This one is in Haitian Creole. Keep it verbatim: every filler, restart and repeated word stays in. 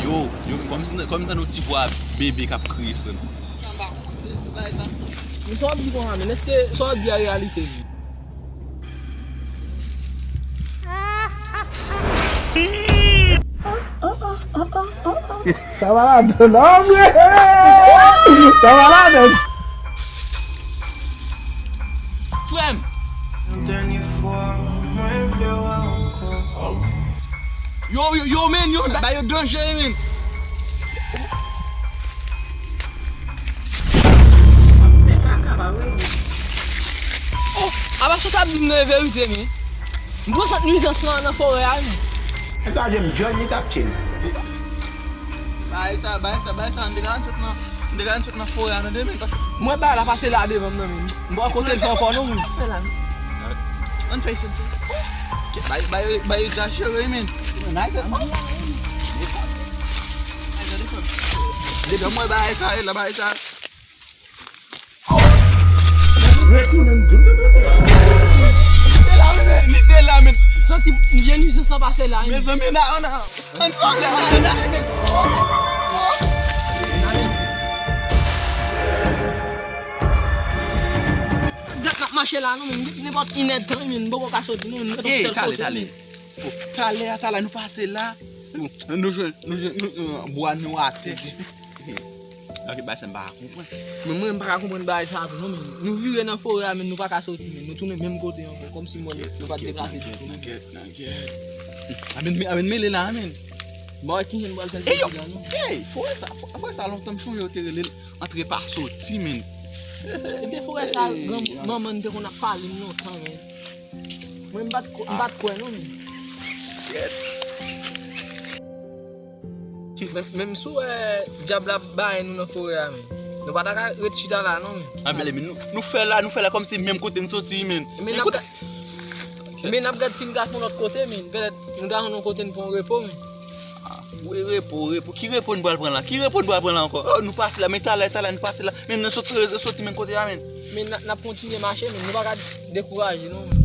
Yo, yo, kòmsi, kòmsi tann yon ti vwa bebe k ap kriye, frè m. Sa w ap di konsa, men èske sa w ap di a reyalite? Sa va ladan, non, mwen. Sa va ladan. Frè m. Yo, yo, yo, men, yo, ba yo danje, men. Fè kaka pa vre. Oh, apa sa w t ap di m nan e verite, men? M pran sant nwizans lan nan forè a, men. Bagay sa, bagay sa, bagay sa, m te ka sot nan, m te ka sot nan forè a, tande, men, paske m wè bagay la pase la devan m nan, men. M pa wè kote l fè ankò, non, men. Ann fè isit. Bay, bay, bay egzajere, men. Depi m wè bagay sa, e la bagay sa. Retounen m di. Li te la, men. Li te la, men. Santi vye nwizans lan pase la, men. Mezanmi, nan, nan. Ann fè ann ale, ann ale, men. Dat n ap mache la, non, men. Nenpòt inèdtan, men. M poko ka soti, non, men. Ey, talè, talè. Oh, talè a, talè, nou pase la. Oh, nou jwenn, nou jwenn, nou, nou, bwa nou atè. Ok, bagay sa m pa ka konprann. Men mwen, m pa ka konprann bagay sa a tou, non, men. Nou vire nan forè a, men nou pa ka soti, men. Nou tounen menm kote ankò, kòmsi mwen, nou pa t deplase ditou, non. Nan gèt, nan gèt. Amèn, amèn mele la, amèn. Bon, ki jen pral fè soti la, non? Ey, forè sa, forè sa, lontan m chonje yo te rele l antre pa soti, men. Ebyen, forè sa, gran manman n te konn ap pale m lontan, men. Mwen, m pa t kwè, m pa t kwè, non, men. Menm, menm si w wè dyab la bay nou nan forè a, men. Nou pa ta ka ret chita la, non, men. Ah, men, men nou, nou fè la, nou fè la kòmsi menm kote n soti, men. Men n ap ga-, men n ap gad si n ka fè yon lòt kote, men. Petèt, nou ta jwenn yon kote n pran repo, men. Ah, wi, repo, repo. Ki repo n pral pran la? Ki repo n pral pran la ankò? Oh, nou pase la, men talè, talè, nou pase la. Men nou sot-, soti menm kote a, men. Men n a, n ap kontinye mache, men nou pa ka dekouraje, non, men.